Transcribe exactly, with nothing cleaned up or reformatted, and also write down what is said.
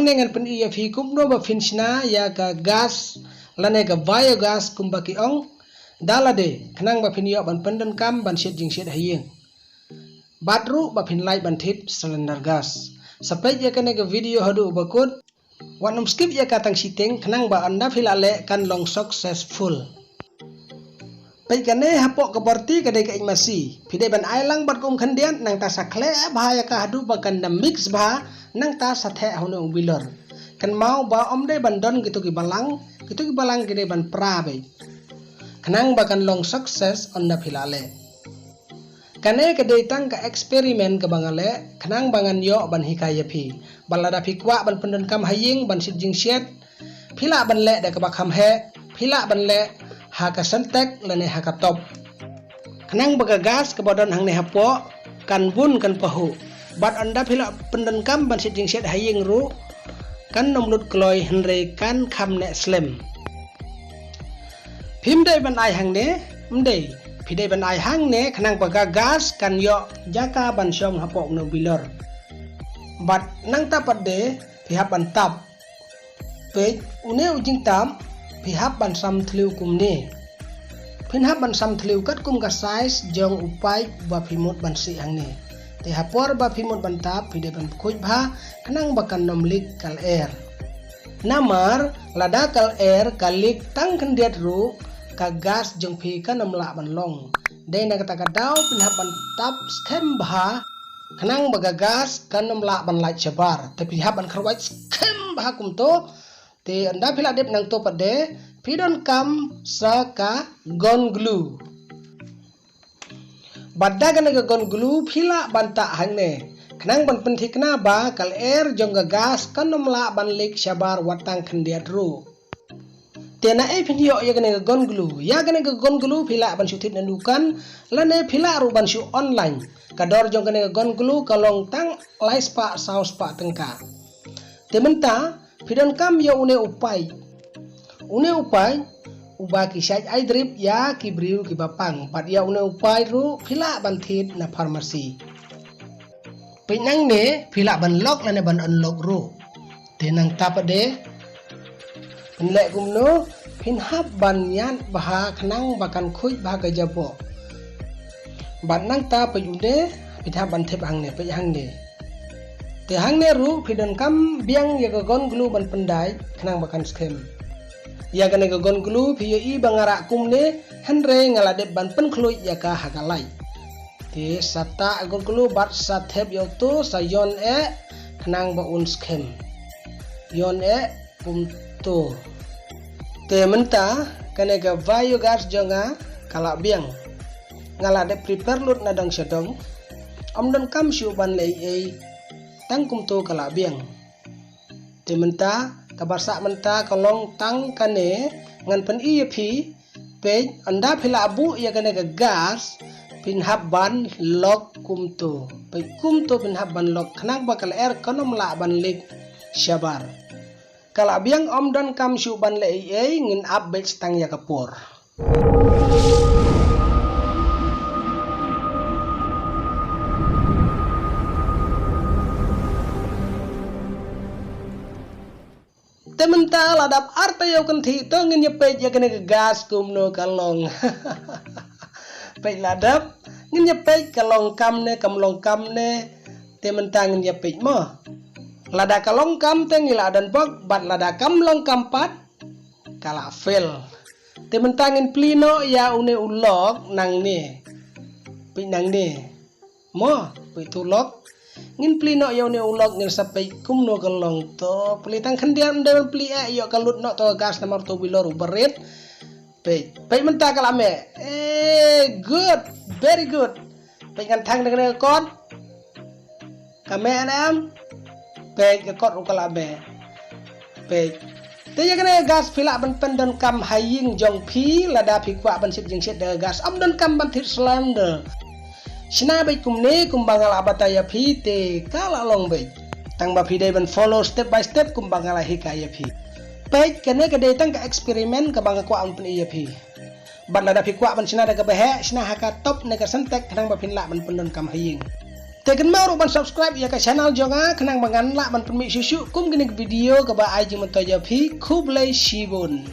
Ngan pyni ïa phi kumno ba phin shna ïa ka gas lane ka biogas kumba ki ong da lade, khnang ba phin ïoh ban pyndonkam ban shet jingshet ha ïing. Bad ruh ba phin lait ban thied cylinder gas. Sa peit ïa kane ka video haduh ba kut. Wat nym skip ïa ka tang shiteng, khnang ba ynda phi la leh kan long successful. Peit kane, hapoh ka borti ka dei ka ïing masi. Phi dei ban ai lang bad ka um khyndiat, nangta sa khleh bha ïa ka haduh ba kan da mix bha, nangta sa theh ha une u bilor. Kynmaw ba ym dei ban don kito ki balang, kito ki balang ki dei ban pra beit, khnang ba kan long success ynda phi la leh. Kane ka dei tang ka experiment kaba nga leh, khnang ba ngan ïoh ban hikai ïa phi. Bad lada phi kwah ban pyndonkam ha ïing ban shet jingshet, phi lah ban leh da kaba kham heh, phi lah ban leh ha ka Sintex lane ha ka top. Khnang ba ka gas kaba don hangne hapoh kan bun kan pahuh. Bad ynda phi lah pyndonkam ban shet jingshet ha ïing ruh, kan ym lut kloi hynrei kan kham neh slem. Phim dei ban ai hangne, ym dei. Phi dei ban ai hangne khnang ba ka gas kan ïoh jaka ban shong hapoh une u bilor. Bad nangta pat de phi hap ban tap. Peit, une u jingtap phi hap ban sam thliew kumne. Phin hap ban sam thliew katkum ka size jong u paip ba phi mut ban sih hangne. Te ha por ba phi mut ban tap, phi dei ban khuid bha khnang ba kan ym leak ka lyer. Namar lada ka lyer ka leak tang khyndiat ruh, ka gas jong phi kan ym lah ban long. Dei na kata ka daw phin hap ban tap skhem bha khnang ba ka gas kan ym lah ban lait shabar. Te phi hap ban kharwait skhem bha kumto. Te ynda phi la dep nangto pat de, phi donkam sa ka gun glue. Bad da kane ka gun glue phi lah ban tah hangne khnang ban pynthikna ba ka lyer jong ka gas kan ym lah ban leak shabar wat tang khyndiat ruh. Te naei phin ïoh ïa kane ka gun glue? Ïa kane ka gun glue phi lah ban shu thied na dukan lane phi lah ruh ban shu online. Ka dor jong kane ka gun glue ka long tang lai spah saw spah tyngka. Te mynta phi donkam ïa une u paip. Une u paip uba ki shait ai drip ïa ki briew kiba pang, bad ïa une u paip ruh phi lah ban thied na pharmacy. Peit nangne phi lah ban lock lane ban unlock ruh. Te nangta pat de phin leh kumno? Phin hap ban ñiad bha khnang ba kan khuid bha ka jaboh. Bad nangta peit une, phin hap ban thep hangne, peit hangne. Te hangne ruh phi donkam biang ïa ka gun glue ban pyndait khnang ba kan skhem. Ïa kane ka gun glue phi ïohi ba nga rah kumne, hynrei nga la dep ban pynkhluit ïa ka ha ka light. Te sa tah gun glue bad sa thep ïa uto, sa ïon eh khnang ba un skhem. Ïon eh kumto. Te mynta kane ka biogas jong nga ka la biang. Nga la dep prepare lut na dong sha dong. Ym donkam shuh ban leh ei ei, tang kumto ka la biang. Te mynta kaba sah mynta ka long tang kane, ngan pyni ïa phi. Peit, ynda phi la buh ïa kane ka gas, phin hap ban lock kumto. Peit, kumto phin hap ban lock khnang ba ka lyer kan ym lah ban leak shabar. Ka la biang, ym donkam shuh ban leh ei ei, ngin ap beit tang ïa ka por. Te mynta la dap ar taïew kynthih, to ngin ïa peit ïa kane ka gas kumno ka long. Peit, la dap, ngin ïa peit ka long kam ne kam long kam ne. Te mynta ngin ïa peit mo. Lada ka long kam te ngi la don bok, bad lada kam long kam pat ka la fail. Te mynta ngin plie noh ïa une u lock nangne. Peit nangne. Mo, peit uto u lock. Ngin plie noh ïa une u lock, ngin sa peit kumno ka long. To plie tang khyndiat, ym dei ban plie eh, ïoh ka lut noh to ka gas namar uto u bilor u barit. Peit, peit mynta ka la meh. Eh, good, very good. Peit, ngan thang da kane ka kot. Ka meh ne em? Peit, ka kot ruh ka la meh. Peit. Te ïa kane ka gas phi lah ban pyndonkam ha ïing jong phi lada phi kwah ban shet jingshet da ka gas. Ym donkam ban thied cylinder. Shna beit kumne kumba nga la batai ïa phi te ka la long beit. Tang ba phi dei ban follow step by step kumba nga la hikai ïa phi. Peit, kane ka dei tang ka experiment kaba nga kwah ban pyni ïa phi. Bad lada phi kwah ban shna da kaba heh, shna ha ka top ne ka Sintex khnang ba phin lah ban pyndonkam ha ïing. Te kynmaw ruh ban subscribe ïa ka channel jong nga khnang ba ngan lah ban pynmih shuh shuh kum kine ki video kaba ai jingmyntoi ïa phi. Khublei shibun.